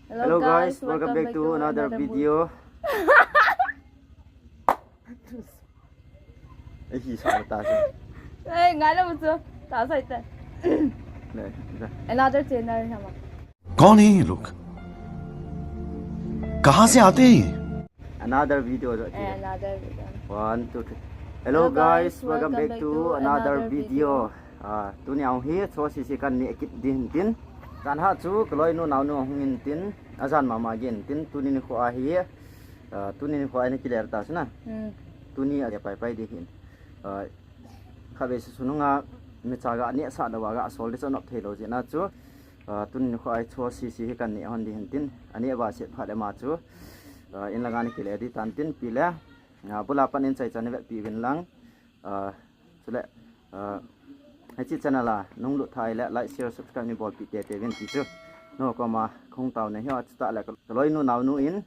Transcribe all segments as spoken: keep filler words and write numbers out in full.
Hello guys, welcome back to another video. Ei, hi sa ta sa. Ei, ngai la mu chu. Ta sa ita. Le, le. Another channel hai ma. कौन है ये लोग? कहाँ से आते हैं ये? Another video jo. Eh, another video. One, two, three. Hello guys, welcome back to another video. Ah, tuni a hi chho sisi kan neh kit ding tin. Jan ha chu ka loinu naonu hung in tin, ajan mama gin tin, tuni nikho a hi, ah, tuni nikho a hi na kiler ta sina. Hmm. Tuni a pai pai ding hin. Ah, khatvei su sununga micha ga neh sa da wa ga sol de chon op thei lo jeh na chu. Ah, tuni nikho a hi chho sisi hi kan neh hon ding hin tin. Ani va set phat le ma chu. Ah, in la ga ni kile ding tan tin pi le. Ah, bula pan in chai chan ni vet pi vin lang. Ah, chule, ah, hiche channel a nung lut thei le like, share, subscribe ni bol pi tete vin ti chu. No koma khong tao ne hi a chu ta le ka loinu naonu in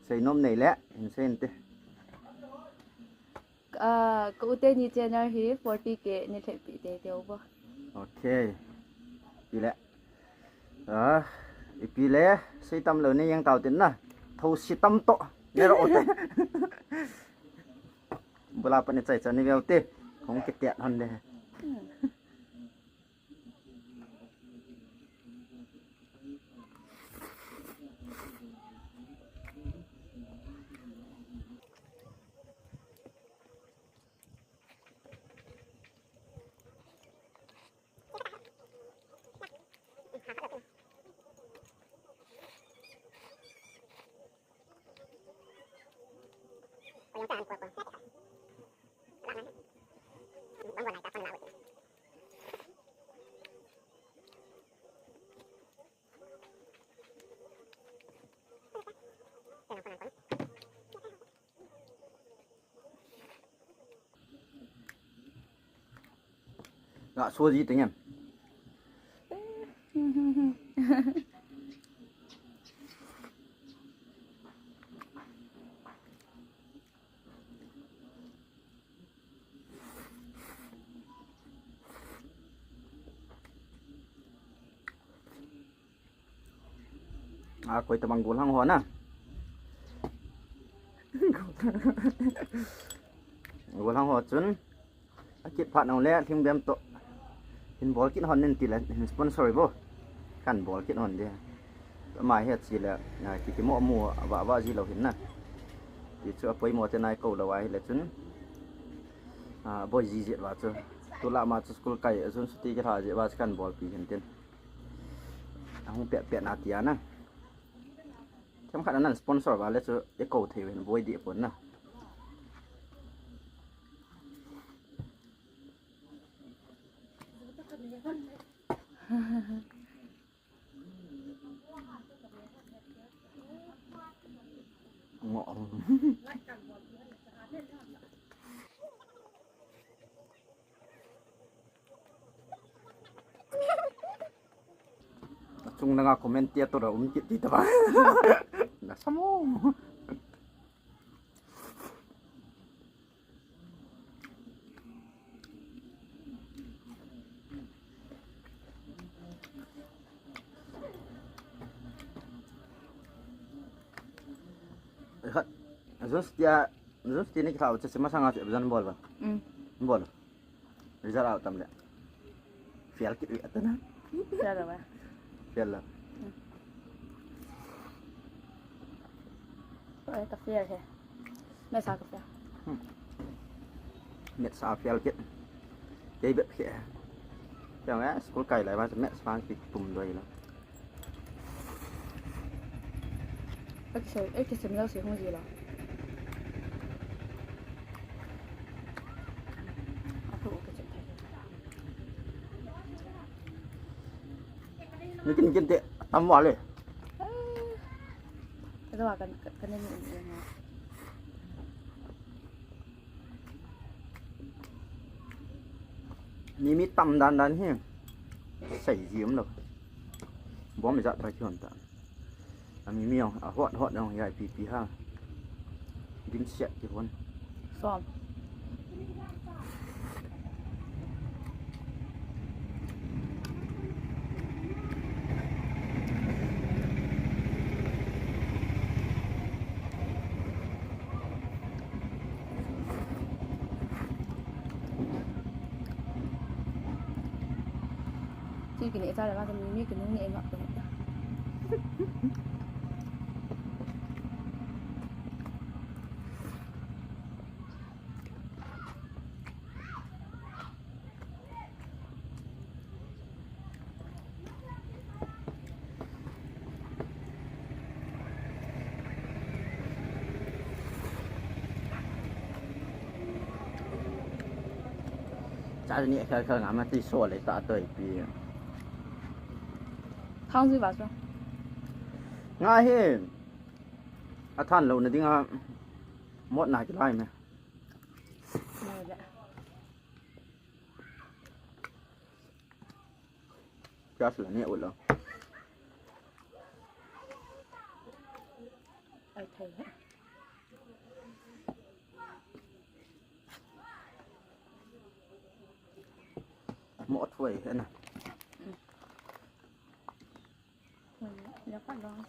sei nom nei le in sei in te. Ah, ka u teni channel hi forty K ni lhep pi tete u bo. Okay. Pi le. Ah, ipi le, sei tam lo ni yang tao tin na. Tho si tam to. Ni ro te. Bula pan ni chai chan ni veu te. Khong kitiat hon de. Ga so ji teng em. A, koi tabang golhang ho na. Golhang ho chun. Akit phat nau le, lhingbem to. Hin bol kit hon in ti le, hin sponsor bo. Kan bol kit hon de. Ama hi chi le, a, kiti mo mu, va, va ji lo hin na. Ti chu apoimo te nai ko lo a hi le chun. A, boi ji ji va chu. Tula ma chu school kai, a chun suti kilha ji va chu kan bol pi hin tin. Ahung pet pet na tia na. Themkhat anan sponsor va le chu i ko thei uvin boi di pon na. Ngo. Chung langa comment tia to ra um kit ti ta ba. Na samo. Khat, Jones tia, Jones tia ni kithau che, che masanga che, jan bol ba. Mm. Bol. Result out tam le. Fail kit ve ata na. Fail lo ba? Fail lo. Mm. Ko ai ka fail he. Maths a ka fail. Hmm. Maths a fail kit. Kei bep khe. Kei nge school kai lai ba maths pa kit tum doi lo. Ei, kisei, ei, kisei, mi lo sei hung ji lo. A thu kisei thei. Ni kin kin te, tam wa le. Ka wa kan, kan ni ni ni. Ni mi tam dan dan hi. Sei ji um lo. Bom mi jat pa ki hon ta. A mi mi ong, a hot hot ong ya pi pi ha. Din siat ki hon. Som. Kini cha le ma mi mi kini ni e ma ko. Cha ni khel khel nga ma ti so le ta toi pi. Thang ji ba so. Nga hi. A than lo na dinga mot na ki lai me. Pias la ni ulo. Ai thai he. Mo thoi he na. Ya pa long.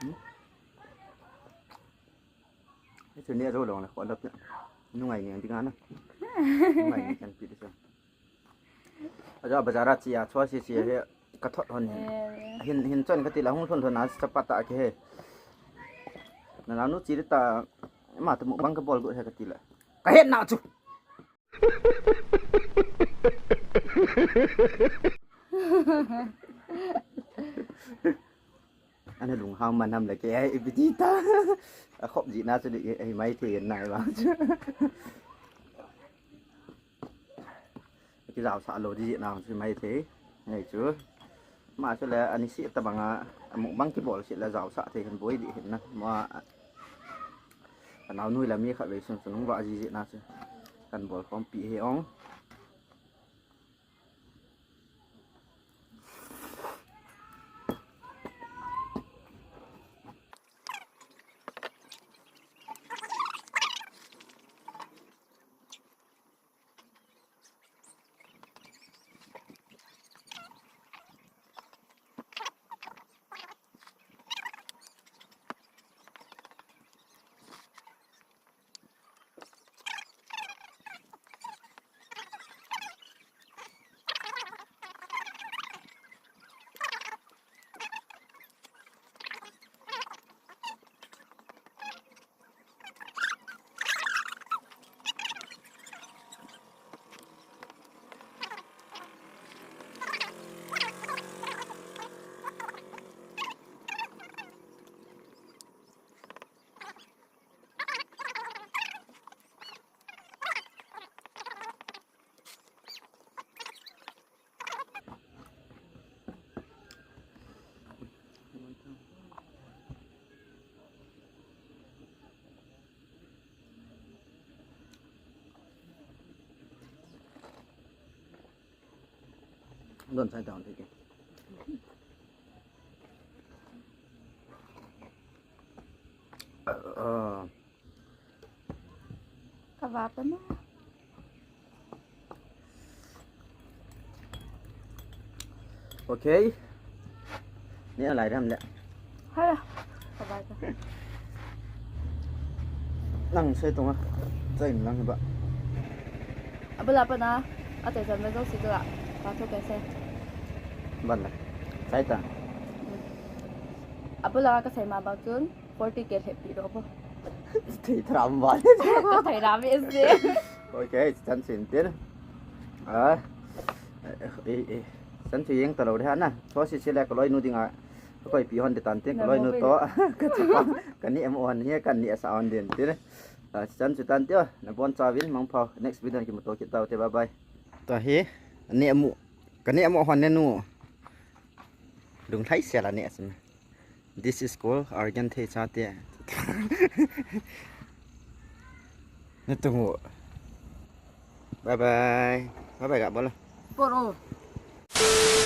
Hmm? Itu ni ro long la ko la. Nungai ni ding ana. Nungai ni kan pi de sa. Aja bazar a chia chua si si he ka thot hon hin. Eh. Hin hin chon ka ti la hung thon thon a chapa ta ke he. Na na nu chi ta ma ta mu bang ka bol go he ka ti la. Ka het na chu. Ana lunghang man ham le ke ai ipi ti ta. A khop ji na chu di ai mai the na ai bang chu. Ki jao sa lo di na chu mai the. Ngai chu. Ma chu le ani si ta banga amu bang ki bol si le jao sa the hin boi di hin na. Ma anau nui la mi kha ve sun sun va ji ji na chu. Kan bol khom pi he ong. Don sai down take. Uh, Ka va pa na. Okay. Ni a lai ram le. Hai. Ka va ta. Nang sei tung a. Sei nang ba. Abula pa na. A te jam le jo si tu la. Ka tho ke se. Ban la. Sai ta. Abula ka sai ma ba tun. Forty K lhep pi doh po. Thei thram val. Ka thei ram e se. Okay, chan sin tin. Ah. Eh, eh, eh. Chan chu yeng ta lo de ha na. Tho si si le ka loi nu ding a. Ka koi pi hon de tan tin, ka loi nu to. Ka chu pa. Ka ni em on he, ka ni sa on den tin. Ah, chan chu tan tio. Na bon cha vin mang phau. Next video ki mu to kit tau te, bye bye. Ta hi. Ni amu. Ka ni amu hon ne nu. Lung thai se la ni asin. This is called Argan thei chate. Natung. Bye bye. Bye bye ga bolo. Poro.